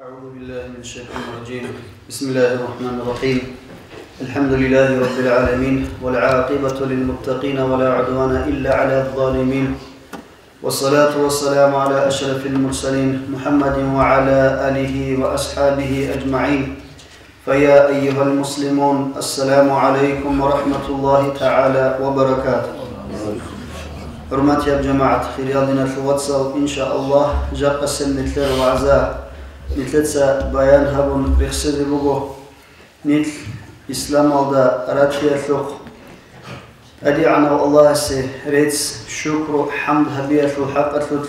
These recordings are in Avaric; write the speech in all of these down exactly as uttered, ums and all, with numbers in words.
أعوذ بالله من الشيطان الرجيم. بسم الله الرحمن الرحيم. الحمد لله رب العالمين، والعاقبة للمتقين، ولا عدوان إلا على الظالمين. والصلاة والسلام على أشرف المرسلين محمد وعلى آله وأصحابه أجمعين. فيا أيها المسلمون، السلام عليكم ورحمة الله تعالى وبركاته. ХӀурматиял жамагӀат, хириял диналъул вацал, иншааллагь, жакъасеб нилъер вагӀза нилъеца баян гьабун рехсезе буго. Нилъ исламалда ратиялъухъ ТӀадегӀанав Аллагьасе рецц, шукру, хӀамд гьабиялъул хӀакъалъулъ.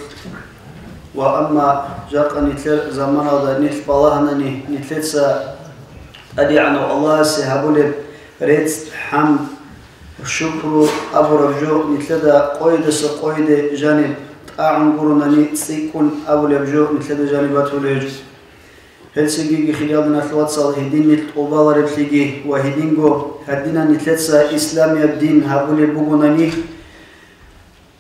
Ва амма жакъа нилъер заманалда нилъ балагьанани, нилъеца ТӀадегӀанав Аллагьасе гьабулеб рецц, хӀамд, шукру абураб жо нилъеда къойидаса къойиде жаниб тӀагӀун гуронани, цӀикӀкӀун абулеб жо нилъеда жаниб батулеб гьечӀо. Гьелцинги, хириял диналъул вацал, гьедин нилъ тӀубалареблъиги ва гьединго гьадинан нилъеца исламияб дин гьабулеб бугонани,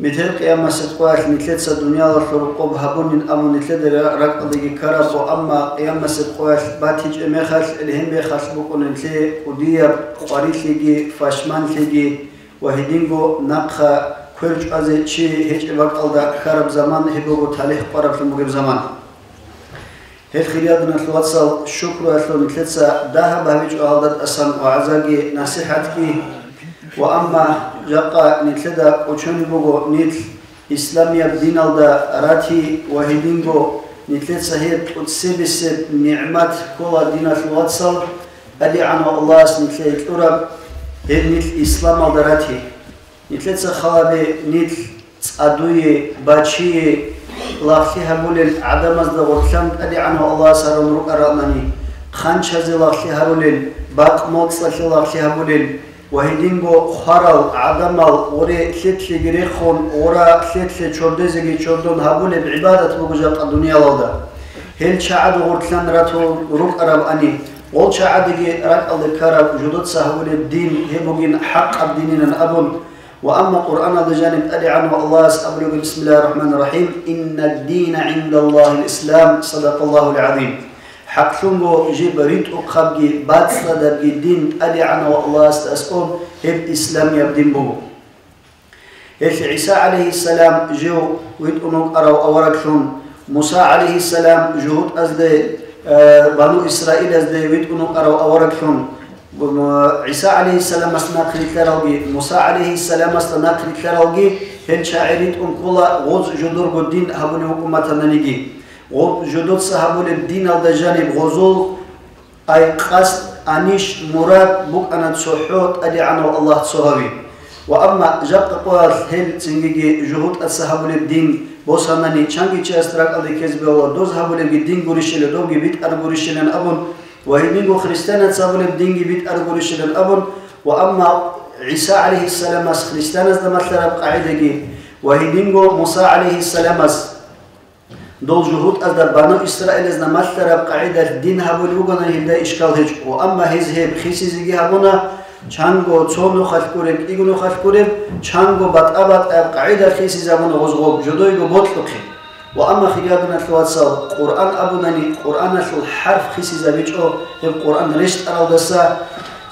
метер къиямасеб къоялъ нилъеца дуниялалъул рокъоб гьабунин абун нилъеда ра-, ракӀалдеги ккараб, ва амма къиямасеб къоялъ батичӀеб мехалъ, гьеб мехалъ букӀуна нилъее кӀудияб къварилъиги, пашманлъиги ва гьединго нахъа квер чӀвазе чи гьечӀеб бакӀалда ккараб заман, гьеб буго талихӀ къвараблъун бугеб заман. Гьел, хириял диналъул вацал, шукруялъул нилъеца дагьаб гьабичӀо гьалда тӀасан вагӀзаги насихӀатги. Ва амма жакъа нилъеда кӀочонеб буго нилъ исламияб диналда рати ва гьединго нилъеца гьеб тӀоцебесеб нигӀмат ккола, диналъул вацал, ТӀадегӀанав Аллагьас нилъее кьураб, гьеб нилъ исламалда рати. Нилъеца халабе нилъ цӀадуе, бачие лагълъи гьабулел гӀадамазда гъорлъан ТӀадегӀанав Аллагьас гьарун рукӀараанани, хъанчазе лагълъи гьарулел, бакъ моцӀалъе лагълъи гьабулел ва гьединго хварал гӀадамал гъоре лъетлъиги рехун, гъора лъетлъе чордезеги чордон гьабулеб гӀибадат буго жакъа дуниялалда. Гьел чагӀаду гъорлъан ратун рукӀарабани, гъол чагӀадиги ракӀалде ккараб жодоца гьабулеб дин гьеб бугин хӀакъаб дининан абун, ва амма Къуръаналда жаниб ТӀадегӀанав Аллагьас абулеб: «Бисмиллагьир рахӀманир рахӀим, иннад-дина гӀиндаллагьил ислам», садакъаллагьул гӀазим. ХӀакълъунго жиб ритӀухъабги бацӀцӀадабги дин ТӀадегӀанав Аллагьасда аскӀоб гьеб исламияб дин буго. Гьелъ ГӀиса гӀалайгьиссалам жив витӀун вукӀарав авараглъун, Муса гӀалайгьиссалам жугьутӀазде, э, бану Исраилазде витӀун вукӀарав авараглъун, ГӀиса гӀалайгьиссаламас нахърилълъаралги, Муса гӀалайгьиссаламасда нахърилълъаралги, гьел чагӀи ритӀун ккола гъоз жодорго дин гьабулев вукӀун батананиги. Гъоб жодоца гьабулеб диналда жаниб гъозул ай къасд, анищ, мурад букӀана цохӀо ТӀадегӀанав Аллагь цо гьави. Ва амма жакъа къоялъ гьел цинги жугьутӀаца гьабулеб дин босанани, чанги чияс ракӀалде ккезе бегьула, доз гьабулебги дин гурищила, добги битӀар гурищилан абун, ва гьединго христианаца гьабулеб динги битӀар гурищилан абун, ва амма ГӀиса гӀалайгьиссаламас христианазда малъараб къагӀидаги ва гьединго Муса гӀалайгьиссаламас дол жугьутӀазда, бану Исраилазда малъараб къагӀидалъ дин гьабулеб бугони, гьелда ишкал гьечӀо. Амма гьез гьеб хисизеги гьабуна, чанго цо нухалъ гуреб, кӀиго нухалъ гуреб, чанго батӀа-батӀаяб къагӀидалъ хисизабуна гъоз гъоб жодойго бокьухъе. Ва амма, хириял диналъул вацал, Къуръан абунани, Къуръаналъул хӀарп хисизабичӀо гьеб Къуръан рещтӀаралдаса,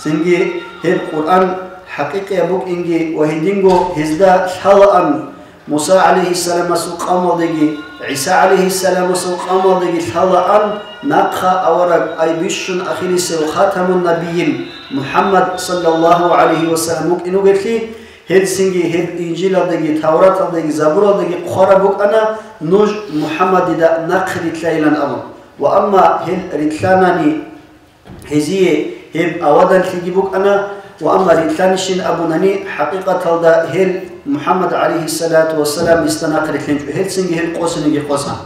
цинги гьеб Къуръан хӀакъикъияб букӀинги ва гьединго гьезда лъалаан Муса гӀалайгьиссаламасул къавмалдаги, ГӀиса гӀалайгьиссаламасул къавмалдаги лъалаан нахъа авараг, ай бищун ахирисев хатамун набийин МухӀаммад саллаллагьу гӀалайгьи ва саллам вукӀин вугевлъи, гьелцинги гьеб Инжилалдаги, Тавраталдаги, Забуралдаги хъвараб букӀана нуж МухӀаммадида нахърилълъайилан абун. Ва амма гьел рилълъанани, гьезие гьеб аваданлъиги букӀана, ва амма рилълъанищин абунани, хӀакъикъаталда гьел МухӀаммад гӀалайгьиссалату вассалам гьесда нахърилълъинчӀо, гьелцинги гьел къосиниги къосан.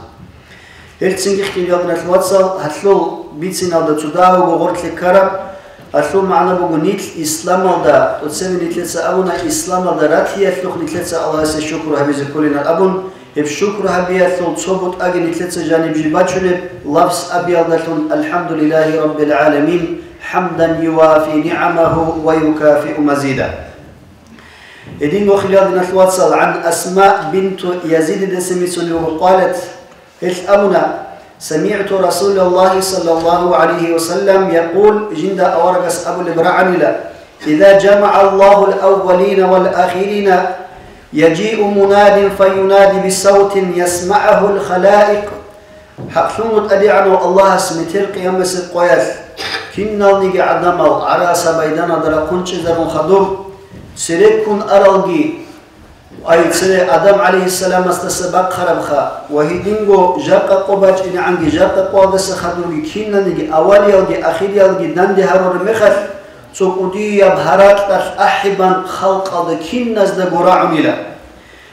Гьелцинги, хириял диналъул вацал, гьалъул бициналда цо дагьабго гъорлъе ккараб, гьалъул магӀна буго, нилъ исламалда, тӀоцебе нилъеца абуна, исламалда ратиялъухъ нилъеца Аллагьасе шукру гьабизе кколилан абун, гьеб шукру гьабиялъул цо бутӀаги нилъеца жаниб жиб бачунеб, лафз абиялдалъун: «АлхӀамдулиллагьи раббил гӀаламин, хӀамдан ювафи нигӀамагьу ва юкафиу мазида». Гьединго, хириял диналъул вацал, гӀан Асма бинту Язидидаса бицунеб буго, къалат, гьелъ абуна: سمعت رسول الله صلى الله عليه وسلم يقول, жинда аварагас абулеб рагӀанила: إذا جمع الله الأولين والآخرين يجيء مناد فينادي بصوت يسمعه الخلائق. ХӀакълъун ТӀадегӀанав Аллагьас метер къиямасеб къоялъ киналниги гӀадамал гӀарасаб майданалда рахъун чӀезарун хадуб, цереккун аралги, ай, цере Адам гӀалайгьиссаламасдаса бахъарабха ва гьединго жакъа къо бачӀинегӀанги жакъа къоялдаса хадурги киналниги авалиялги ахириялги данде гьарураб мехалъ, цо кӀудияб гьаракьалъ ахӀи бан халкъалда киназдаго рагӀунила: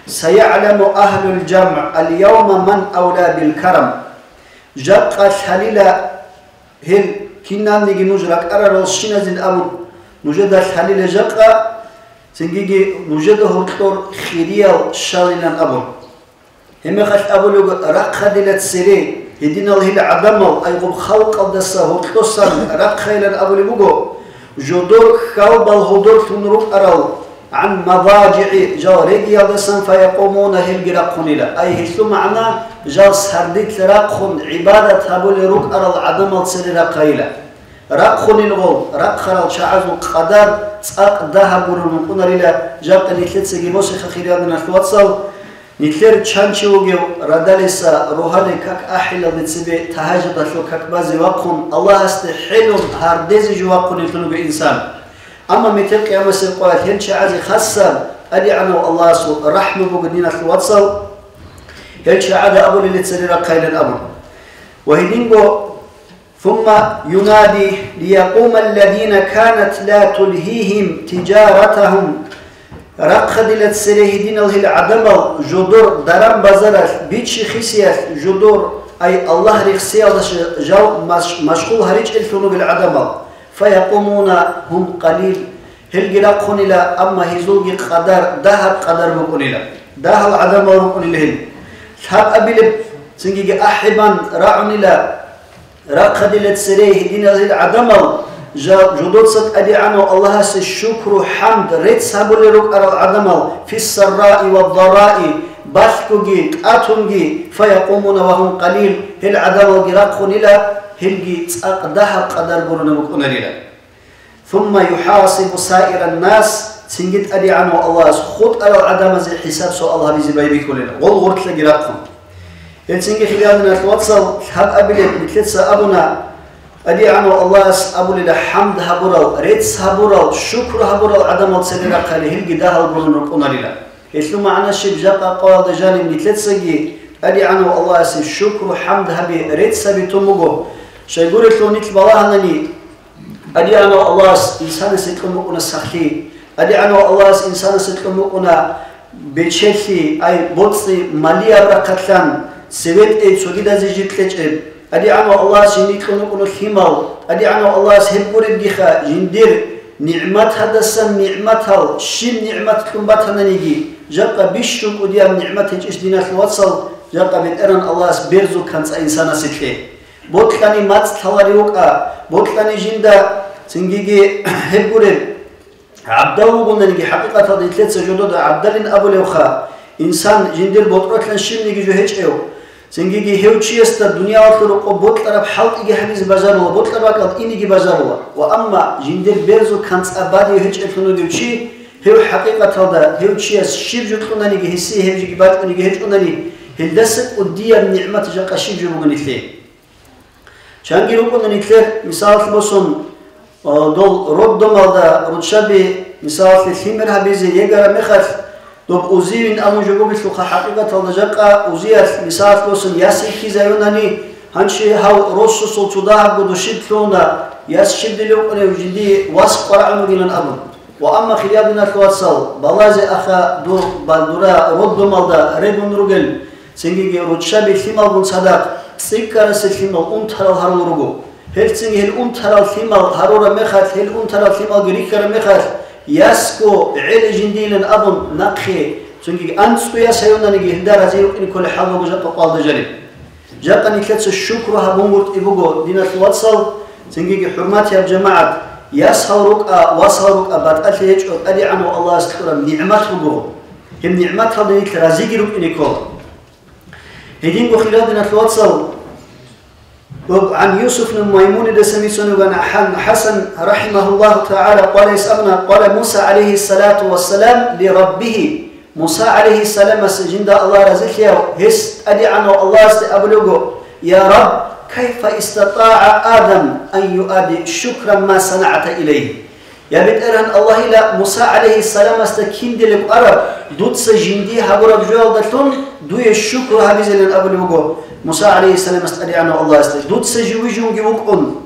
سيعلم أهل الجمع اليوم من أولى بالكرم. Жакъа лъалила гьел киналниги нуж ракӀараралщиназин абун, нужеда лъалила жакъа, цинги нужеда гьоркьор хириял щалилан абун. Гьеб мехалъ абулеб: рахъадила цере, гьединал гьел гӀадамал, айгъуб халкъалдаса гьоркьосан рахъайилан абулеб буго, жодор хьалбал гьодорлъун рукӀарал, عن المضاجع, жал региялдасан, فيقومون, гьелги рахъунила. Ай, гьелъул магӀна, жал сардилъ рахъун гӀибадат гьабулел рукӀарал гӀадамал цере рахъайила. Рахъунил гъол, рахъарал чагӀазул къадар цӀакъ дагьаб гурун рукӀунарила, жакъа нилъецаги босиха, хириял диналъул вацал, нилъер чан чи вугев радалиса рогьалил как ахӀилалде цебе тагьажудалъул как базе вахъун, Аллагьасде хӀелун гьардезе жо вахъунеллъун вуго инсан. Амма метер къиямасеб къоялъ гьел чагӀазе хасаб ТӀадегӀанав Аллагьасул рахӀму буго, диналъул вацал, гьел чагӀазда абулел цере рахъайилан абун. Ва гьединго ثم ينادي ليقوم الذين كانت لا تلهيهم تجارتهم. Рахъадила цере гьединал гьел гӀадамал жодор даран-базаралъ, бичи-хисиялъ жодор, ай, Аллагь рехсиялда жал маш-, машгъул гьаричӀеллъун ругел гӀадамал. فيقومون هم قليل. Гьелги рахъунила, амма гьезулги къадар, дагьаб къадар букӀунила. Дагьал гӀадамал рукӀунила гьел. Лъабабилеб цинги ахӀи бан рагӀунила. Рахъадила цере гьединал гьел гӀадамал жа-, жодоца ТӀадегӀанав Аллагьасе шукру-хӀамд, рецц гьабулел рукӀарал гӀадамал, في السراء والضراء, балъгоги, тӀатунги, فيقومون وهم قليل, гьел гӀадамалги рахъунила, гьелги цӀакъ дагьаб къадар гурони букӀунарила. ثم يحاسب سائر الناس, цинги ТӀадегӀанав Аллагьас хутӀарал гӀадамазе хӀисаб-суал гьабизе байбихьулел, гъол гъоркьаги рахъун. Гьелцинги, хириял диналъул вацал, лъабабилеб нилъеца абуна, ТӀадегӀанав Аллагьас абулила хӀамд гьабурал, рецц гьабурал, шукру гьабурал гӀадамал цере рахъали, гьелги дагьал гурони рукӀунарила. Гьелъул магӀна щиб? Жакъа къоялда жаниб нилъецаги ТӀадегӀанав Аллагьасе шукру-хӀамд гьаби, рецц гьаби тун буго. Щайгурелъул нилъ балагьанани, ТӀадегӀанав Аллагьас инсанасе кьун букӀуна сахлъи. ТӀадегӀанав Аллагьас инсанасе кьун букӀуна бечелъи, ай, боцӀи, малияб рахъалъан, цеве тӀей цогидазе жиб кьечӀеб. ТӀадегӀанав Аллагьас жиндие кьун букӀуна лъимал. ТӀадегӀанав Аллагьас гьеб гуребгиха жиндир нигӀматадасан нигӀматал, щиб нигӀмат кьун батананиги, жакъа бищун кӀудияб нигӀмат гьечӀищ, диналъул вацал, жакъа БетӀергьан Аллагьас берзул канцӀа инсанасе кье. Бокьани мацӀ лъаларев вукӀа, бокьани жинда, цингиги гьеб гуреб, гӀабдал вугонаниги, хӀакъикъаталда нилъеца жодода гӀабдалин абулевха, инсан жиндир ботӀролъан щибниги жо гьечӀев, цингиги гьев чиясда дуниялалъул рокъоб бокьараб хӀалтӀиги гьабизе бажарула, бокьараб бакӀалда инеги бажарула. Ва амма жиндир берзул канцӀа бадив гьечӀелъун вугев чи, гьев хӀакъикъаталда гьев чияс щиб жо кьунаниги, гьесие гьеб жоги бачӀунеги гьечӀунани, гьелдаса кӀудияб нигӀмат жакъа щиб жо буго нилъее. Чанги рукӀуна нилъер, мисалалъе босун, а, дол роддомалда руччаби, мисалалъе, лъимер гьабизе егараб мехалъ, доб узивин абун жо бугелъулха, хӀакъикъаталда жакъа узиялъ, мисалалъе босун, яс ихьизаюнани, гьанчи гьав росасул цо дагьабго душиб лъугьуна, яс щиб дилев вукӀунев жиндие вас къварагӀун вугилан абун. Ва амма, хириял диналъул вацал, балазе аха дур балдура роддомалда регун ругел, цингиги руччаби лъималгун цадахъ цӀикӀкӀарасе лъимал унтарал гьарулел руго. Гьелцинги гьел унтарал лъимал гьарураб мехалъ, гьел унтарал лъималги рихьараб мехалъ, ясго гӀели жиндилан абун нахъе, цингиги анцӀго яс гьаюнаниги, гьелда рази рукӀине кколеб хӀал буго жакъа къоялда жаниб. Жакъа нилъеца шукру гьабунгутӀи буго, диналъул вацал, цингиги хӀурматияб жамагӀат, ясал рукӀа, васал рукӀа батӀалъи гьечӀо, ТӀадегӀанав Аллагьас кьураб нигӀмат буго. Гьеб нигӀматалда нилъ разиги рукӀине ккола. Гьединго, хириял диналъул вацал, Доб гӀан Юсуф ибн Маймунидаса бицунеб бугони, гьан ХӀасан, рахимагьуллагьу тагӀала, къала, гьес абуна, къала Муса, гӀалайгьиссалату вассалам, ли Раббигьи, Муса, гӀалайгьиссаламас, жинда Аллагь разилъаяв, гьес ТӀадегӀанав Аллагьасде абулеб буго: «Я Рабб, кайфа истатӀагӀа Адам ан юадди шукран ма санагӀта илайгьи?» Я БетӀергьан Аллагьила, Муса, гӀалайгьиссаламасда киндилеб кӀвараб, дуца жиндие гьабураб жоялдалъун дуе шукру гьабизилан абулеб буго Муса, гӀалайгьиссаламас, ТӀадегӀанав Аллагьасда, дуца живжунги вукӀун.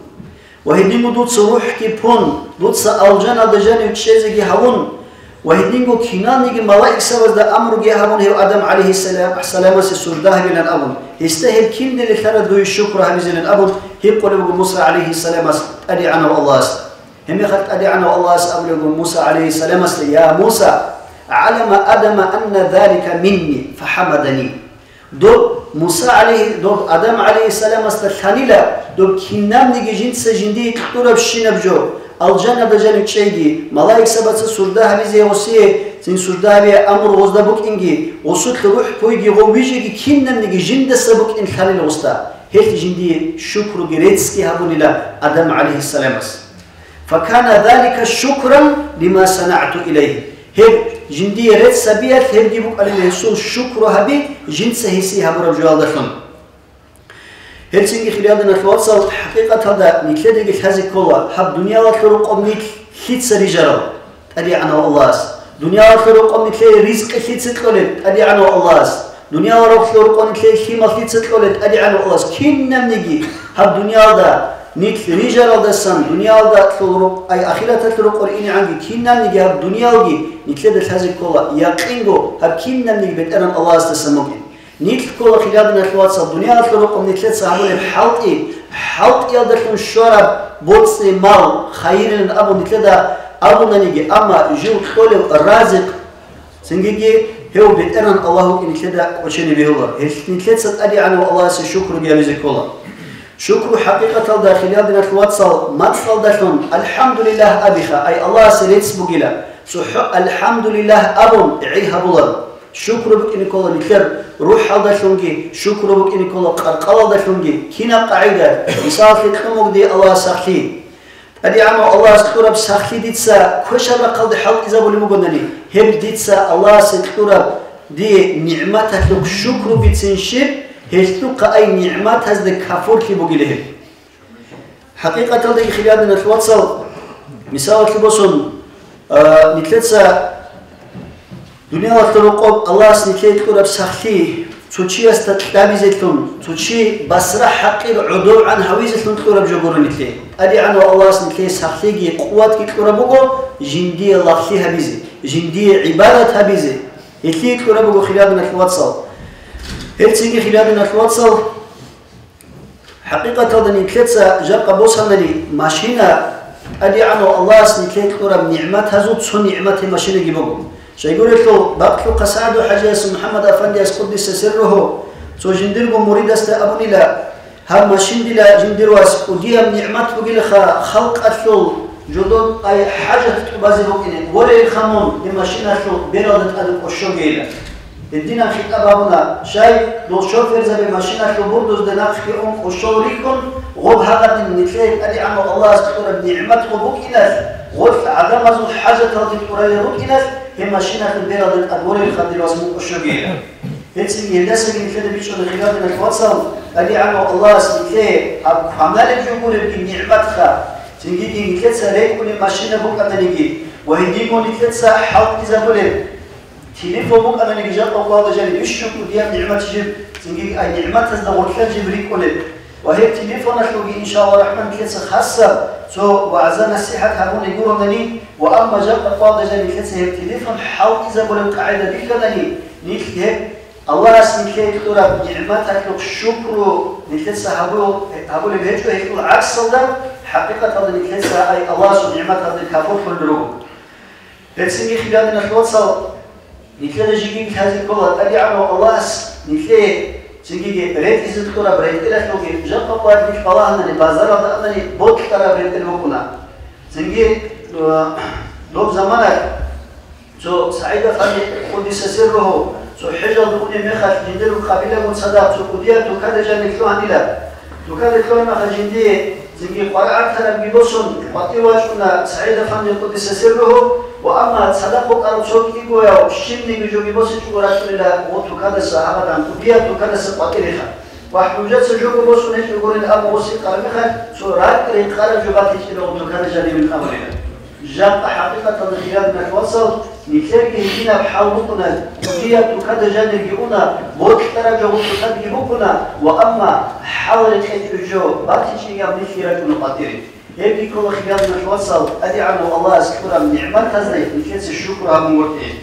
Ва гьединго дуца рухӀги пун, дуца алжаналда жанив чӀезеги гьавун, ва гьединго киналниги малаикзабазда амруги гьабун, гьев Адам, гӀалайгьиссалам, саламасе сужда гьабилан абун, гьесда гьеб киндилелъара дуе шукру гьабизилан абун, гьикъулеб буго Муса, гӀалайгьиссаламас, ТӀадегӀанав Аллагьасда. Гьебмехалъ ТӀадегӀанав Аллагьас абулеб буго Муса, гӀалайгьиссаламасда: «Я Муса, гӀалама Адама анна залика минни, фахӀамадани». Доб Муса гӀалайгьи-, доб Адам гӀалайгьиссаламасда лъанила, доб кинабниги жинца жиндие кьурабщинаб жо, алжаналда жанив чӀейги, малаикзабаца сужда гьабизе гъосие, цин сужда гьабие амру гъозда букӀинги, гъосулъ рухӀ пуйги, гъов вижеги, кинабниги жиндаса букӀин лъанила гъосда. Гьелъ жиндие шукруги реццги гьабунила Адам гӀалайгьиссаламас. «Факана залика шукран лима санагӀту илайгьи». Гьеб жиндие рецц гьабиялъ гьебги букӀанила гьесул шукру гьаби жинца гьесие гьабураб жоялдалъун. Гьелцинги, хириял диналъул вацал, хӀакъикъаталда нилъедаги лъазе ккола гьаб дуниялалъул рукъоб нилъ лъица рижарал, ТӀадегӀанав Аллагьас. Дуниялалъул рукъоб нилъее ризкъи лъица кьолеб, ТӀадегӀанав Аллагьас. Дуниялалъул рукъоб нилъее лъимал лъица кьолеб, ТӀадегӀанав Аллагьас. Кинабниги гьаб дуниялда нилъ рижаралдасан, дуниялалъул рукъ-, ай, ахираталъул рукъор инегӀанги, кинабниги гьаб дуниялги нилъеда лъазе ккола, якъинго гьаб кинабниги БетӀергьан Аллагьасдасан бугин. Нилъ ккола, хириял диналъул вацал, дуниялалъул рукъоб нилъеца гьабулеб хӀалтӀи, хӀалтӀиялдалъун щвараб боцӀи-мал хайирилан абун нилъеда абунаниги, амма жив кьолев разикъ, цинги гьев БетӀергьан Аллагь вукӀин нилъеда кӀочене бегьула. Гьелъ нилъеца ТӀадегӀанав Аллагьасе шукруги гьабизе ккола. Шукру хӀакъикъаталда, хириял диналъул вацал, мацӀалдалъун «АлхӀамдулиллагь» абиха, ай Аллагьасе рецц бугила, цохӀо «АлхӀамдулиллагь» абун гӀи гьабула. Шукру букӀине ккола нилъер рухӀалдалъунги, шукру букӀине ккола къаркъалалдалъунги. Кинаб къагӀида? Мисалалъе, кьун буго дие Аллагьас сахлъи. ТӀадегӀанав Аллагьас кьураб сахлъи дица квешаб рахъалде хӀалтӀизабулеб бугони, гьеб дица Аллагьасе кьураб дие нигӀматалъухъ шукру бицин щиб, гьелъухъа ай нигӀматазде кафурлъи бугила гьеб. ХӀакъикъаталдаги, хириял диналъул вацал, мисалалъе босун, а, нилъеца дуниялалъул рукъоб Аллагьас нилъее кьураб сахлъи цо чиясда кьабизелъун, цо чи басра-хӀакъир гӀодовгӀан гьавизелъун кьураб жо гуро нилъее. ТӀадегӀанав Аллагьас нилъее сахлъиги къуватги кьураб буго жиндие лагълъи гьабизе, жиндие гӀибадат гьабизе. Гьелъие кьураб буго, хириял диналъул вацал. Гьелцинги, хириял диналъул вацал, хӀакъикъаталда нилъеца жакъа босанани машина, ТӀадегӀанав Аллагьас нилъее кьураб нигӀматазул цо нигӀматги машинаги буго. Щайгурелъул, бакълъухъа СагӀду-хӀажияс МухӀаммад-афандияс, къуддиса сирругьу, цо жиндирго муридасда абунила: «Гьаб машин, дила жиндир вас, кӀудияб нигӀмат бугилаха халкъалъул жодор ай хӀажат тӀубазе букӀине, ворейилха мун гьеб машиналъул бералда тӀаде къо щогейилан». Гьединаб хитӀаб гьабуна, щай, дол шоферзаби машиналъул бурдузда нахъги ун къо щол рихьун, гъоб гьагъадин нилъее ТӀадегӀанав Аллагьас кьураб нигӀмат гъоб букӀиналъ, гъолъ гӀадамазул хӀажаталги тӀуралел рукӀиналъ, гьеб машиналъул бералда тӀад ворейилха, дир вас, мун къо щогейилан. Гьелцинги гьелдасаги нилъеда бичӀчӀуна, хириял диналъул вацал, ТӀадегӀанав Аллагьас нилъее гьаб кваналеб жо гуребги нигӀматха, цинги нилъеца рекӀунеб машина букӀананиги ва гьединго нилъеца хӀалтӀизабулеб телефон букӀананиги, жакъа къоялда жаниб, ишшун кӀудияб нигӀмат жиб, цинги ай нигӀматазда гъоркьа жиб рикӀкӀунеб. Ва гьеб телефоналъулги, иншааллагь рахӀман, нилъеца хасаб цо вагӀза-насихӀат гьабуни гуронани, ва амма жакъа къоялда жаниб нилъеца гьеб телефон хӀалтӀизабулеб къагӀида бихьанани, нилъ гьеб Аллагьас нилъее кьураб нигӀматалъухъ шукру нилъеца гьабу-, гьабулеб гьечӀо, гьелъул гӀаксалда, хӀакъикъаталда нилъеца ай Аллагьасул нигӀматазде кафурлъун руго. Гьелцинги, хириял диналъул вацал, нилъеда жеги лъазе ккола, ТӀадегӀанав Аллагьас нилъее цинги ретӀизе кьураб ретӀелалъулги, жакъа къоялъ нилъ балагьанани, базаралда анани, бокьараб ретӀел букӀуна. Цинги, э, доб заманалъ цо СагӀид-афанди, къуддиса сирругьу, цо хӀежалде унеб мехалъ, жиндирго къабилагун цадахъ цо кӀудияб тукада жаниб лъугьанила. Тукаде кколеб мехалъ жиндие цинги къваригӀарабги босун, къватӀив вачӀуна СагӀид-афанди къуддиса сирругьу, ва амма цадахъ букӀарав цо кӀигояв щибниги жоги босичӀого рачӀунила гъо тукадаса, гьабадан кӀудияб тукадаса къватӀиреха. Ва хӀужаца жого босун гьечӀого гурин абун гъосие ккараб мехалъ, цо ракӀ рекъараб жо батичӀила гъо тукада жанибин абунила. Жакъа хӀакъикъаталда, хириял диналъул вацал, нилъерги гьединаб хӀал букӀуна, кӀудияб тукада жанирги уна, бокьараб жо гъо тукадги букӀуна, ва амма хӀал рекъечӀеб жо батичӀеб нилъги рачӀуна къватӀире. Гьебги ккола, хириял диналъул вацал, ТӀадегӀанав Аллагьас кьураб нигӀматазда нилъеца шукру гьабун гуртӀи.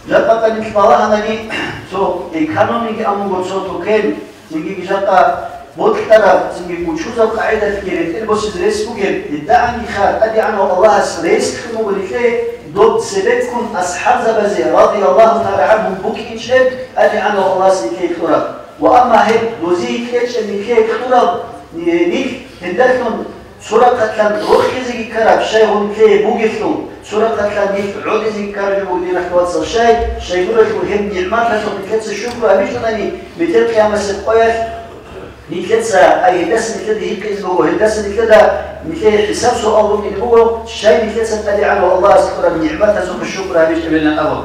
Жакъа нилъ балагьанани, цо экономиги абун буго, цо тукел, цинги жакъа бокьараб, цинги учузаб къагӀидалъги ретӀел босизе рес бугеб, гьедагӀанги хар ТӀадегӀанав Аллагьас рес кьун буго нилъее, доб цебеккун асхӀабзабазе, радияллагьу тагӀала гӀангьум, букӀинчӀеб ТӀадегӀанав Аллагьас нилъее кьураб. Ва амма гьеб дозие кьечӀеб нилъее кьураб, э, нилъ гьелдалъун цо рахъалъан рохизеги ккараб, щай гъо нилъее бугелъул, цо рахъалъан нилъ гӀодизеги ккараб жо буго, диналъул вацал, щай, щайгурелъул гьеб нигӀматалъухъ нилъеца шукру гьабичӀунани, метер къиямасеб къоялъ нилъеца, ай, гьелдаса нилъеда гьикъизе буго, гьелдаса нилъеда, нилъее хӀисаб-суал букӀине буго, щай нилъеца ТӀадегӀанав Аллагьас кьураб нигӀматазухъе шукру гьабичӀебилан абун.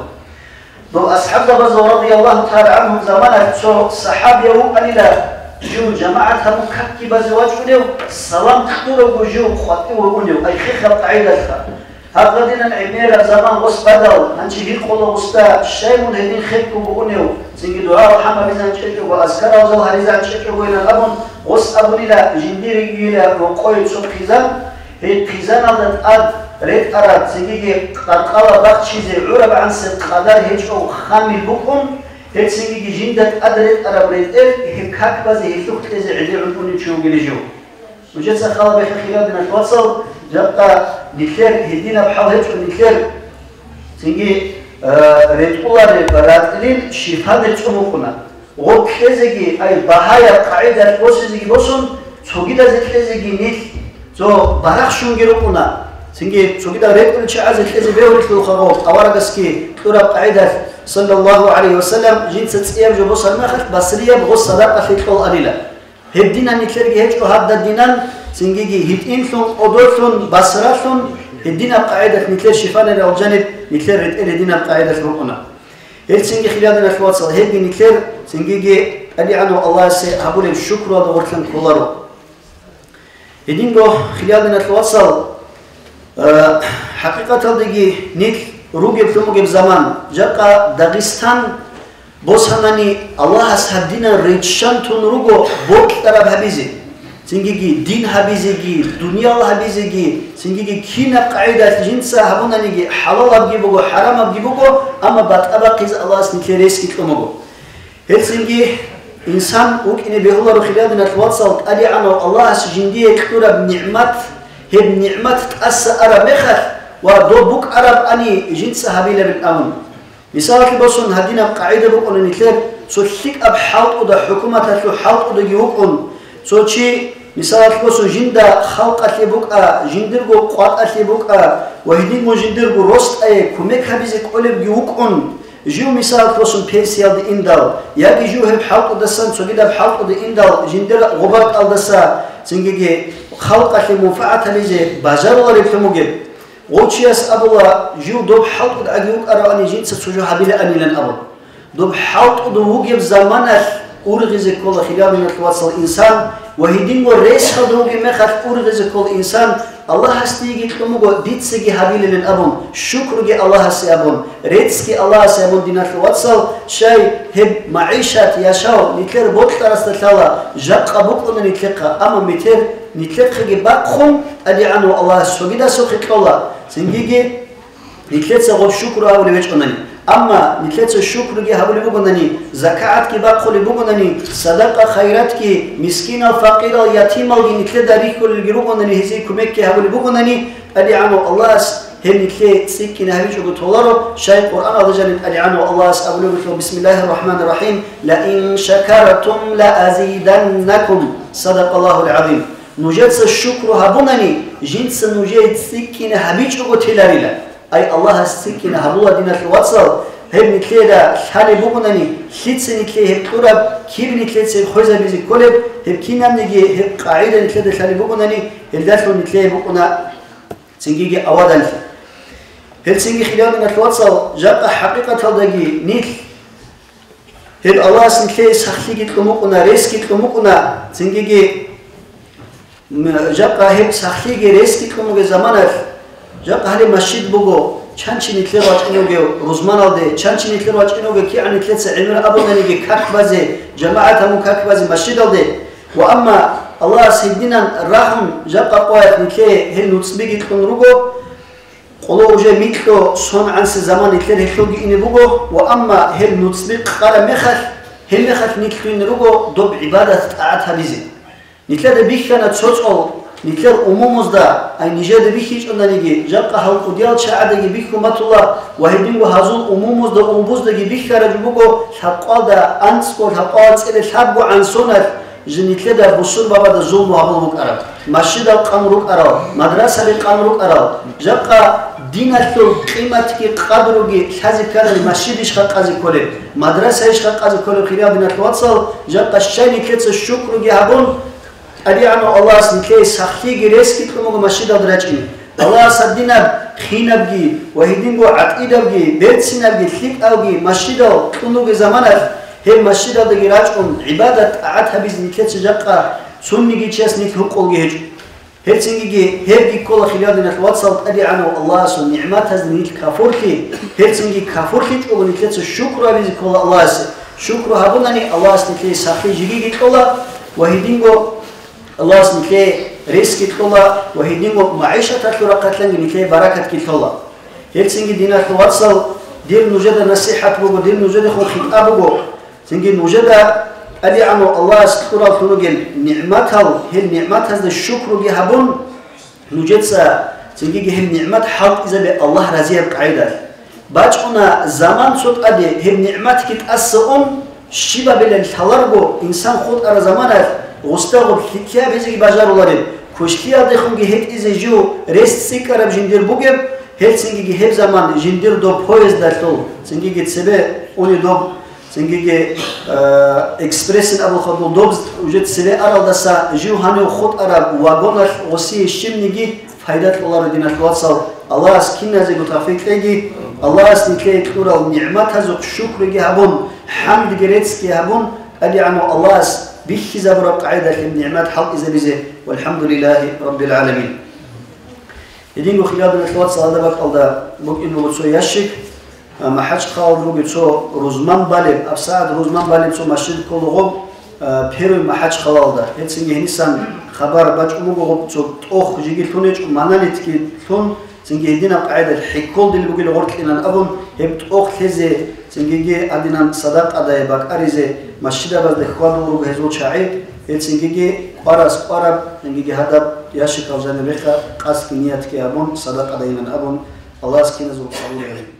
Дов асхӀабзабазул, радияллагьу тагӀала гӀангьум, заманалъ цо сахӀабияв вукӀанила, жив жамагӀат гьабун какги базе вачӀунев, салам кьурабго жив къватӀиве унев, ай хехаб къагӀидалъха. Гьаб гьадинан гӀемераб заман гъос бадал, гьанже гьикъула гъосда, щай мун гьедин хехго бугунев, цинги дугӀа-алхӀам гьабизан чӀечӀого, азкар-авзал гьаризан чӀечӀогойилан абун, гъос абунила, жиндиригийила рокъое цо хъизан, гьеб хъизаналда тӀад ретӀараб, цинги къаркъала бахчизе гӀураб гӀансеб къадар гьечӀо хамил букӀун, гьеб цинги жинда тӀад ретӀараб ретӀел гьеб как базе гьелъухъ кьезе гӀедегӀун унев чи вугила жив. Нужеца хал бихьа, хириял диналъул вацал, жакъа нилъер гьединаб хӀал гьечӀо, нилъер цинги, э, ретӀулареб ратӀлил шифанир цӀун букӀуна. Гъоб кьезеги, ай, багьаяб къагӀидалъ босизеги босун, цогидазе кьезеги нилъ цо барахщунги рукӀуна. Цинги цогидал ретӀулел чагӀазе кьезе бегьулелъулха гъоб, аварагасги кьураб къагӀидалъ, саллаллагьу гӀалайгьи ва саллам, жинца цӀияб жо босараб мехалъ, басрияб гъос садакъалъе кьол абила. Гьеб динан нилъерги гьечӀо гьаб дадинан, цинги гьитӀинлъун, кӀодолъун, басралъун, гьединаб къагӀидалъ нилъер шифанир алжаниб, нилъер ретӀел гьединаб къагӀидалъ рукӀуна. Гьелцинги, хириял диналъул вацал, гьебги нилъер, цинги ТӀадегӀанав Аллагьасе гьабулеб шукруялда гъорлъан кколаро. Гьединго, хириял диналъул вацал, э, хӀакъикъаталдаги нилъ ругеблъун бугеб заман, жакъа Дагъистан босанани, Аллагьас гьадинан риччан тун руго бокьараб гьабизе. Цингиги дин гьабизеги, дуниял гьабизеги, цингиги кинаб къагӀидалъ жинца гьабунаниги, хӀалалабги буго, хӀарамабги буго, амма батӀа бахъизе Аллагьас нилъее ресги кьун буго. Гьелцинги инсан вукӀине бегьуларо, хириял диналъул вацал, ТӀадегӀанав Аллагьас жиндие кьураб нигӀмат, гьеб нигӀмат тӀаса араб мехалъ ва доб букӀарабани жинца гьабилебин абун. Мисалалъе босун, гьадинаб къагӀида букӀуна нилъер, цо лъикӀаб хӀалтӀуда, хӀукуматалъул хӀалтӀудаги вукӀун, цо чи, мисалалъе босун, жинда халкъалъе букӀа, жиндирго къватӀалъе букӀа ва гьединго жиндирго росдае кумек гьабизе кӀолебги вукӀун, жив, мисалалъе босун, пенсиялде индал, яги жив гьеб хӀалтӀудасан цогидаб хӀалтӀуде индал, жиндир гъубатӀалдаса, цингиги халкъалъе мунфагӀат гьабизе бажарулареблъун бугеб. Гъов чияс абула, жив доб хӀалтӀуд аги вукӀаравани, жинца цо жо гьабилаанилан абун. Доб хӀалтӀуд вугеб заманалъ ургъизе ккола, хириял диналъул вацал, инсан ва гьединго ресалда вугеб мехалъ ургъизе ккола инсан, Аллагьас диеги кьун буго, дицаги гьабилилан абун, шукруги Аллагьасе абун, реццги Аллагьасе абун, диналъул вацал, щай гьеб магӀишат, яшав, нилъер бокьарасда лъала, жакъа букӀуна нилъехъа, амма метер нилъехъеги бахъун, ТӀадегӀанав Аллагьас цогидасухъе кьола, цингиги нилъеца гъоб шукру гьабулеб гьечӀонани. Амма нилъеца шукруги гьабулеб бугонани, закагӀатги бахъулеб бугонани, садакъа-хайратги, мискинал-факъирал, ятималги нилъеда рихьулелги ругонани, гьезие кумекги гьабулеб бугонани, ТӀадегӀанав Аллагьас гьеб нилъее цӀикӀкӀине гьабичӀого толаро, щай Къуръаналда жаниб ТӀадегӀанав Аллагьас абулеб буго: «Бисмиллагьир рахӀманир рахӀим, ла ин шакартум ла азиданнакум». Садакъаллагьул гӀазим. Нужеца шукру гьабунани, жинца нужее цӀикӀкӀине гьабичӀого теларила. Ай Аллагьас цӀикӀкӀине гьабула, диналъул вацал, Гьеб нилъеда лъалеб бугунани, лъица нилъее гьеб кьураб, киб нилъеца гьеб хвезабизе кколеб, гьеб кинабниги гьеб къагӀида нилъеда лъалеб бугунани, гьелдалъун нилъее букӀуна цингиги аваданлъи. Гьел цинги, хириял диналъул вацал, жакъа хӀакъикъаталдаги нилъ гьеб Аллагьас нилъее сахлъиги кьун букӀуна, ресги кьун букӀуна, цингиги М, жакъа гьеб сахлъиги ресги кьун бугеб заманалъ, жакъа гьале масжид буго, чан чи нилъер вачӀин вугев рузманалде, чан чи нилъер вачӀин вугев кигӀан нилъеца гӀемер абунаниги как базе, жамагӀат гьабун как базе масжидалде. Ва амма Аллагьас гьединан рагьун, жакъа къоялъ нилъее гьел нуцӀбиги кьун руго, къоло уже микьго сонгӀанси заман нилъер гьелъулги ине буго, ва амма гьел нуцӀби къараб мехалъ, гьеб мехалъ нилъ лъугьине руго доб гӀибадат-тӀагӀат гьабизе. Нилъеда бихьана цо цӀол, нилъер умумузда, ай нижеда бихьичӀонаниги, жакъа гьал кӀудиял чагӀадаги бихьун батула ва гьединго гьазул умумузда, умбуздаги бихьараб жо буго лъабкъоялда анцӀго, лъабкъоялда цӀере лъабгогӀан соналъ жо нилъеда бусурбабазда зулму гьабулеб букӀараб, масжидал къан рукӀарал, мадрасаби къан рукӀарал, жакъа диналъул къиматги къадруги лъазе кканани, масжидищха къазе кколеб, мадрасайищха къазе кколеб, хириял диналъул вацал, жакъа щай нилъеца шукруги гьабун, ТӀадегӀанав Аллагьас нилъее сахлъиги ресги кьун буго масжидалда рачӀине. Аллагьас гьадинаб хинабги ва гьединго гӀатӀидабги, берцинабги, лъикӀабги масжидал кьун бугеб заманалъ, гьеб масжидалдаги рачӀун гӀибадат-тӀагӀат гьабизе нилъеца жакъа цониги чияс нилъ гьукъулги гьечӀо. Гьелцинги гьебги ккола, хириял диналъул вацал, ТӀадегӀанав Аллагьасул нигӀматазде нилъ кафурлъи, гьелцинги кафурлъичӀого нилъеца шукру гьабизе ккола Аллагьасе. Шукру гьабунани, Аллагьас нилъее сахлъи жигиги кьола ва гьединго Аллагьас нилъее ресги кьола ва гьединго магӀишаталъул рахъалъанги нилъее баракатги лъола. Гьелцинги, диналъул вацал, дир нужеда насихӀат буго, дир нужедехун хитӀаб буго. Цинги нужеда ТӀадегӀанав Аллагьас кьураллъун ругел нигӀматал, гьел нигӀматазда шукруги гьабун, нужеца цинги гьеб нигӀмат хӀалтӀизабе Аллагь разияб къагӀидалъ. БачӀуна заман цо тӀаде, гьеб нигӀматги тӀаса ун, щибабилан лъаларго, инсан хутӀараб заманалъ гъустагъуб лъикӀлъи гьабизеги бажарулареб, квешлъиялдехунги гьетӀизе жив рес цӀикӀкӀараб жиндир бугеб, гьелцинги гьеб заман жиндир доб поездалъул, цинги цебе уни доб, цинги, э, экспрессин абулха дол доб, уже цебе аралдаса жив гьанив хутӀараб вагоналъ гъосие щибниги пайда кьоларо, диналъул вацал. Аллагьас киназего тавфикъ кьеги, Аллагьас нилъее кьурал нигӀматазухъ шукруги гьабун, хӀамдги реццги гьабун, ТӀадегӀанав Аллагьас бихьизабураб къагӀидалъ гьеб нигӀмат хӀалтӀизабизе. ВалхӀамдулиллагьи раббил гӀаламин. Гьединго, хириял диналъул вацал, гьадаб бакӀалда букӀин буго цо ящик, а, МахӀачхъалалда бугеб цо рузман балеб, абсагӀат рузман балеб цо масжид ккола гъоб, а, Первый МахӀачхъалалда. Гьецинги гьенисан хабар бачӀун буго гъоб цо тӀох жиги лъун гьечӀо, монолитги лъун, цинги гьединаб къагӀидалъ хӀикколдил бугел гъоркьилан абун, гьеб тӀох лъезе, цингиги гьадинан садакъадай бакӀаризе масжидабазда хьвадул руго гьезул чагӀи, гьецинги кӀварас кӀвараб, цингиги гьадаб ящикал жанибеха къасдги ниятги гьабун, садакъадайилан абун, Аллагьас киназул къабул гьабе.